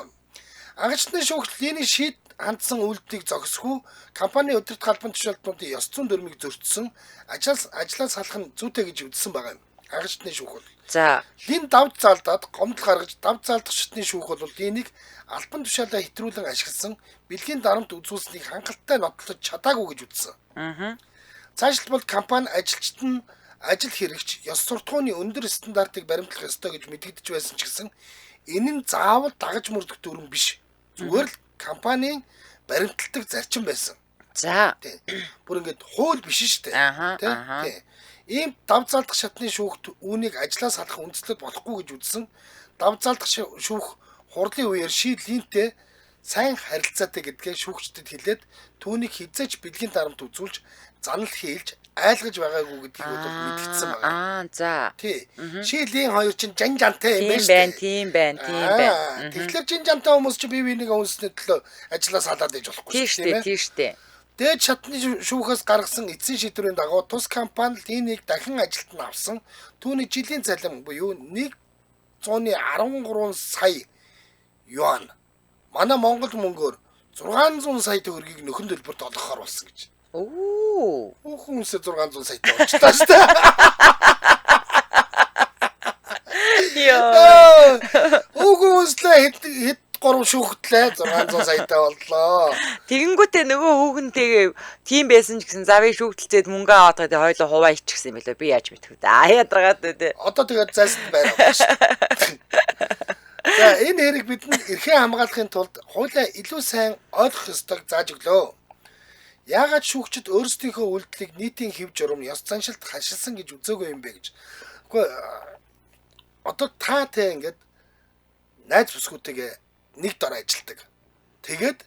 ангачны шүүгч Линий шийд хандсан үйлдэлийг зогсохгүй компани удирдах албан тушаалтнуудын ёс зүйн дүрмийг зөрчсөн ажлаас салах нь зүйтэй гэж үзсэн байгаа юм. Ангачны шүүх бол. За. Лин давж залдаад гомдол гаргаж давж залдах шатны шүүх бол Линийг албан тушаалаа хэтрүүлэн ашигласан бэлгийн дарамт үзүүлснийг хангалттай нотлож чадаагүй гэж үзсэн. Аа. Цаашлбал компани ажилчид нь ажил хэрэгч ёс суртахууны өндөр стандартыг баримтлах ёстой гэж мэдэгдэж байсан ч гэсэн энэ нь заавал дагаж мөрдөх дүрэм биш. Зүгээр л компанийн баримталдаг зарчим байсан. За. Бүр ингээд хууль биш шүү дээ. Аа. Тий. Ийм дав залдах шатны шүүхт үүнийг ажлаас салах үндэслэл болохгүй гэж үзсэн. Дав залдах шүүх хурлын үеэр шийдлийнтэй сайн харилцаатай гэдгээ шүүгчдэд хэлээд түүнийг хизээч бэлгийн дарамт үзүүлж занал хийлж айлгаж байгаагүй гэдгийг бол мэдгдсэн байна. Аа за. Тий. Шийлийн хоёр чинь жан жантай юм байна шүү дээ. Тийм байна, тийм байна. Тэгэхээр жин жантай хүмүүс чинь бие биенийг үнснээ төлөө ажлаас халаад иж болохгүй шүү дээ. Тийм шүү дээ. Дээд шатны шүүхээс гаргасан эцсийн шийдвэрийн дагуу тус компани Линийг дахин ажилд нь авсан. Түүний жилийн цалин буюу 113 сая юан. Манай Монгол мөнгөөр 600 сая төгрөгийг нөхөн төлбөрт олгохоор болсон гэж. Оо. Хүүхэн хүмүүсээ 600 саятай болчихлоо шүү дээ. Йоо. Хүүхэн хүмүүслээ хэд 3 шүүхтлээ 600 саятай боллоо. Тэгэнгүүтээ нөгөө хүүхэнтэйгээ тийм байсан ч гэсэн завыг шүүхтэлцээд мөнгө аваад байгаа хоёлоо хуваа иччихсэн юм билээ. Би яаж мэдэх вэ? Аа ядаргаад үү. Одоо тэгээд зайсанд байраа байна шүү дээ. За энэ хэрэг бидэнд эрхээ хамгаалахын тулд хуулиа илүү сайн ойлгох ёстойг зааж өглөө. Яагаад шүүгчид өөрсдийнхөө үйлдэлийг нийтийн хэв журам, ёс заншилд хашилсан гэж үзээгүй юм бэ гэж. Үгүй одоо та те ингээд найз бүсгүүтэйгээ нэг дор ажилдаг. Тэгээд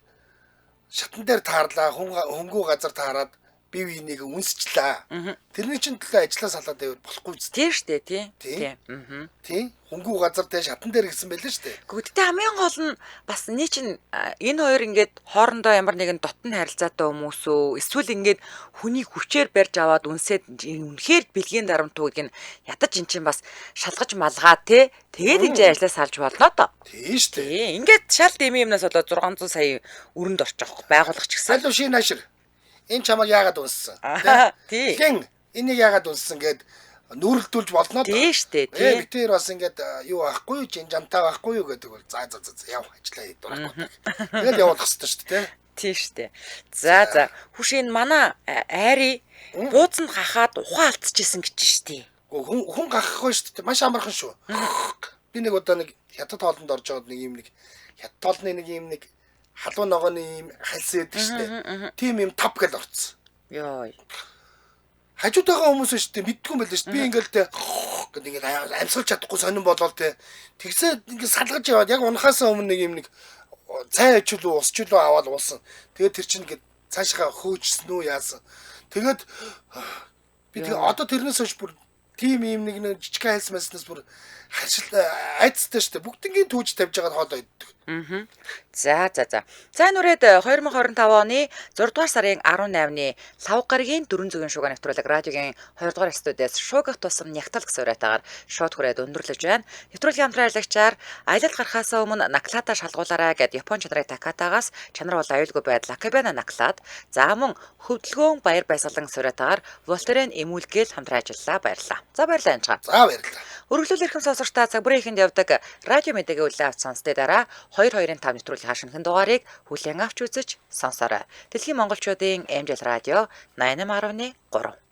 шатан дээр таарлаа, хөнгүү газар таарад бие биенийг үнсчлээ. Тэрний чинь төлөө ажиллаа салаад байвал болохгүй зү. Тийм шүү дээ, тий. Тийм. Тий. Хөнгүү газар те шатан дээр гэсэн байлээ шүү дээ. Гэхдээ хамгийн гол нь басនេះчинь энэ хоёр ингээд хоорондоо ямар нэгэн дотн харилцаатай хүмүүс үү? Эсвэл ингээд хүний хүчээр барьж аваад үнсээд үнэхээр бэлгийн дарамт уу гэдгийг ядаж эн чинь бас шалгаж малгаа те. Тэгээд энэ ажиллаа салж болно доо. Тийм шүү дээ. Ингээд шал дэмий юмнаас болоод 600 сая өрөнд орчих байгуулах ч гэсэн. Аль шин нашир. Энэ чамайг яагаад унссан? Тий. Хэн энийг яагаад унссан гэд нүүрэлдүүлж болно доо. Тийм шүү дээ. Тий. Бид тэр бас ингээд юу байхгүй юу, жин жантаа байхгүй юу гэдэг бол за за за яв ажиллаа дурахгүй. Тэгэл явуулах хэрэгтэй шүү дээ. Тийм шүү дээ. За за. Хүш энэ манай айри бууцанд хахаад ухаан алдчихсан гэж шүү дээ. Хүн гахахгүй шүү дээ. Маш амархан шүү. Би нэг удаа нэг хятад хоолнд орж байгаад нэг юм нэг хятад хоолны нэг юм нэг халуун ногооны юм хальсан байдаг шүү дээ. Тийм юм тап гэл орцсон. Йой. Хажууд байгаа хүмүүс шүү дээ мэддгүй юм байл шүү дээ. Би ингээл те гэд ингээл амьсгалж чадахгүй сонирн болол те. Тэгсээ ингээд салгаж яваад яг унахаас өмнө нэг юм нэг цай ичүүлүү ус чулуу аваад уусан. Тэгээд тэр чинь ингээд цаашгаа хөөжсөн үү яасан. Тэгээд би тэгээ одоо тэрнээс хойш бүр тийм юм нэг жижиг хальс маснаас бүр харшил айцтай шүү дээ. Бүгднгийн түүж тавьж байгаад хоолоо иддэг. За за за. За нүрээд 2025 оны 6 дугаар сарын 18-ны Лав гарагийн 4 зүгийн шуугиан нэвтрүүлэг радиогийн 2 дугаар студиэс шуугих тусам нягтал гэсэн уриатаагаар шууд хүрээд өндөрлөж байна. Нэвтрүүлгийн хамтран ажиллагчаар аялал гарахаас өмнө наклата шалгуулаарай гэд Япон чанарын Такатагаас чанар бол аюулгүй байдал Акабана наклад. За мөн хөвдөлгөөн баяр баясгалан гэсэн уриатаагаар Волтерен эмүүлгээл хамтран ажиллалаа. Баярлалаа. За баярлалаа анчгаа. За баярлалаа. Өргөлөөл эрхэм сонсогчдаа цаг бүрийн ихэнд явдаг радио мэдээгээ үлээн авч сонсдээ дараа 2-2-5 нэвтрүүлгийн шинэхэн дугаарыг хүлээн авч үзэж сонсоорой. Дэлхийн монголчуудын MJL радио 88.3.